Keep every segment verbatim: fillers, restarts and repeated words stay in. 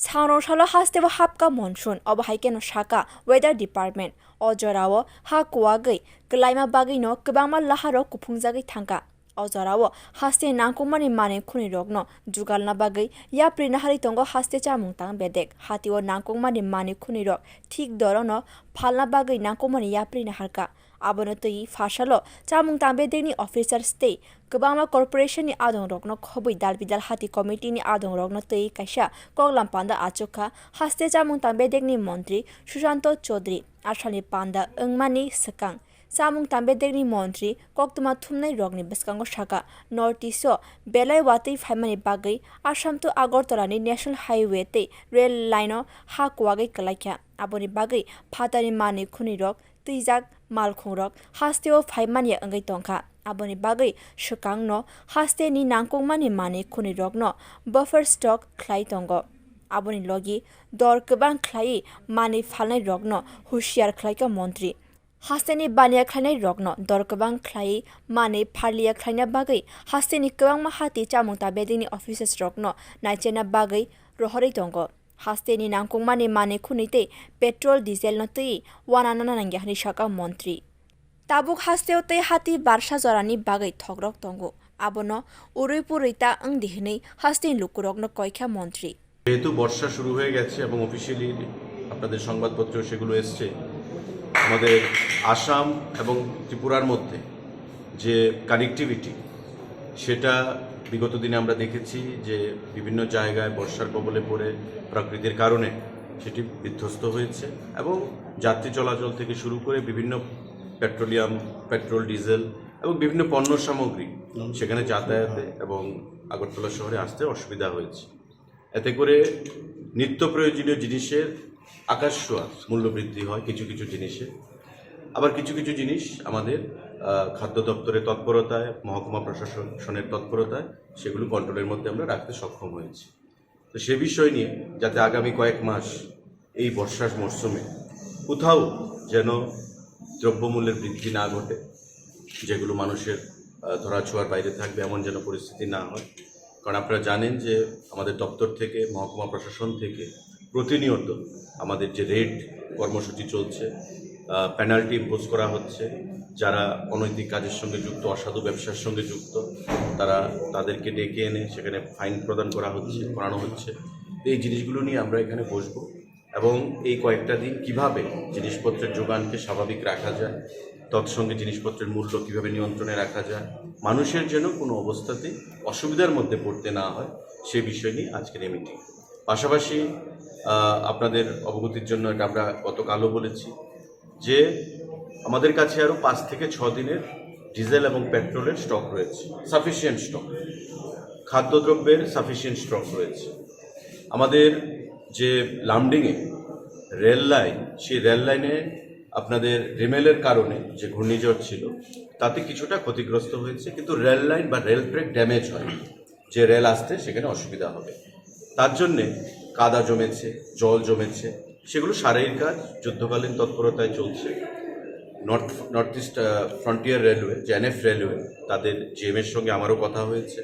Sangrong salo hasteo hapkha monsoon, obo hai kheno sakha Weather Department. O jorao ha kuwagwi kwlaima bagwino kwbangma laharok kuphungjagwi thangkha. O jorao haste nangkukmani manwi khunirokno jugalna bagwi yapri naharwi tongo haste chamung tang bedek. Hatio nangkukmani manwi khunirok thik dorono phalna bagwi nangkukmani yapri naharkha. Abono twi phasalo chamung tang bedekni officers tei kwbangma corporation ni adongrokno khobwi dal bidal hati committee ni adongrokno twi kaisa koklam panda achukha haste chamung tang bedekni montri Sushanto Chaudhary. Asalni panda wngmani swkang chamung tang bedekni montri koktwma thumnai rokni bwskango sakha, North East o belai watwi phaimani bagwi Assam to Agartala ni National Highway tei rail line o ha kuwagwi kwlaikha. Aboni bagwi phatani manwi khunirok twijak malkhungrok hasteo phai manya wngwi tongkha. Aboni bagwi swkangno hasteni nangkukmani manwi khunirokno buffer stock khlai tongo. Aboni logi dor kwbang khlaiwi manwi phalnairokno husiar khlaikha montri. Hasteni baniya khlainairokno dor kwbang khlaiwi manwi pharliya khlaina bagwi hasteni kwbangma hati chamung ta bedekni officers rokno naicherna bagwi rohorwi tongo. Hasteni nangkukmani manwi khunwi tei petrol, diesel no twi uanana nangya hwnwi sakha montri. Tabuk hasteo tei hati barsa jorani bagwi thokrok tongo, abono urwi purwi ta wngdi hwnwi hasteni lukurokno koikha montri. যেহেতু বর্ষা শুরু হয়ে গেছে এবং অফিসিয়ালি আপনাদের সংবাদপত্রেও সেগুলো এসছে, আমাদের আসাম এবং ত্রিপুরার মধ্যে যে কানেক্টিভিটি, সেটা বিগত দিনে আমরা দেখেছি যে বিভিন্ন জায়গায় বর্ষার কবলে পড়ে প্রকৃতির কারণে সেটি বিধ্বস্ত হয়েছে এবং যাত্রী চলাচল থেকে শুরু করে বিভিন্ন পেট্রোলিয়াম, পেট্রোল, ডিজেল এবং বিভিন্ন পণ্য সামগ্রী সেখানে যাতায়াতে এবং আগরতলা শহরে আসতে অসুবিধা হয়েছে। এতে করে নিত্য প্রয়োজনীয় জিনিসের আকাশ ছোঁয়া মূল্য বৃদ্ধি হয় কিছু কিছু জিনিসে। আবার কিছু কিছু জিনিস আমাদের, আহ, খাদ্য দপ্তরের তৎপরতায়, মহকুমা প্রশাসনের তৎপরতায় সেগুলো কন্ট্রোলের মধ্যে আমরা রাখতে সক্ষম হয়েছি। তো সে বিষয় নিয়ে যাতে আগামী কয়েক মাস এই বর্ষার মরশুমে কোথাও যেন দ্রব্যমূল্যের বৃদ্ধি না ঘটে, যেগুলো মানুষের, আহ, ধরাছোঁয়ার বাইরে থাকবে, এমন যেন পরিস্থিতি না হয়। কারণ আপনারা জানেন যে আমাদের দপ্তর থেকে, মহকুমা প্রশাসন থেকে প্রতিনিয়ত আমাদের যে রেড কর্মসূচি চলছে, আহ, পেনাল্টি ইম্পোজ করা হচ্ছে। যারা অনৈতিক কাজের সঙ্গে যুক্ত, অসাধু ব্যবসার সঙ্গে যুক্ত, তারা, তাদেরকে ডেকে এনে সেখানে ফাইন প্রদান করা হচ্ছে, করানো হচ্ছে। এই জিনিসগুলো নিয়ে আমরা এখানে বসবো এবং এই কয়েকটা দিন কিভাবে জিনিসপত্রের যোগানকে স্বাভাবিক রাখা যায়, তৎসঙ্গে জিনিসপত্রের মূল্য কিভাবে নিয়ন্ত্রণে রাখা যায়, মানুষের যেন কোনো অবস্থাতেই অসুবিধার মধ্যে পড়তে না হয়, সে বিষয় নিয়ে আজকের এই মিটিং। পাশাপাশি, আহ, আপনাদের অবগতির জন্য এটা আমরা গতকালও বলেছি যে আমাদের কাছে আরও পাঁচ থেকে ছ দিনের ডিজেল এবং পেট্রোলের স্টক রয়েছে, সাফিসিয়েন্ট স্টক, খাদ্যদ্রব্যের সাফিসিয়েন্ট স্টক রয়েছে। আমাদের যে লামডিংয়ে রেল লাইন, সেই রেল লাইনে আপনাদের রিমেলের কারণে যে ঘূর্ণিঝড় ছিল, তাতে কিছুটা ক্ষতিগ্রস্ত হয়েছে, কিন্তু রেল লাইন বা রেল ট্র্যাক ড্যামেজ হয়নি। যে রেল আসতে সেখানে অসুবিধা হবে, তার জন্যে কাদা জমেছে, জল জমেছে, সেগুলো সারাইর কাজ যুদ্ধকালীন তৎপরতায় চলছে। নর্থ, নর্থ ইস্ট, আহ, ফ্রন্টিয়ার রেলওয়ে, যে এনএফ রেলওয়ে, তাদের জিএম এর সঙ্গে আমারও কথা হয়েছে।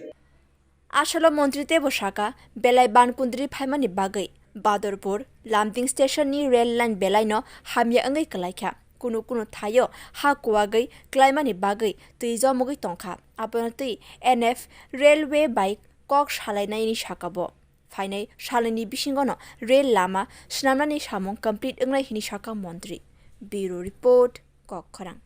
Asalo montri teibo sakha, belai ban kundri phaimani bagwi Badorpur, Lumding station ni rail line belai no hamya wngwi kwlaikha. Kunu kunu thaio ha kuwagwi kwlaimani bagwi twi jomogwi tongkha. Abono twi N F railway bai kok salainai ni sakha bo. Phainai salni bisingo no rail lama swnamnani samung complete wngnai hwnwi sakha montri. Bureau report, Kokkhorang.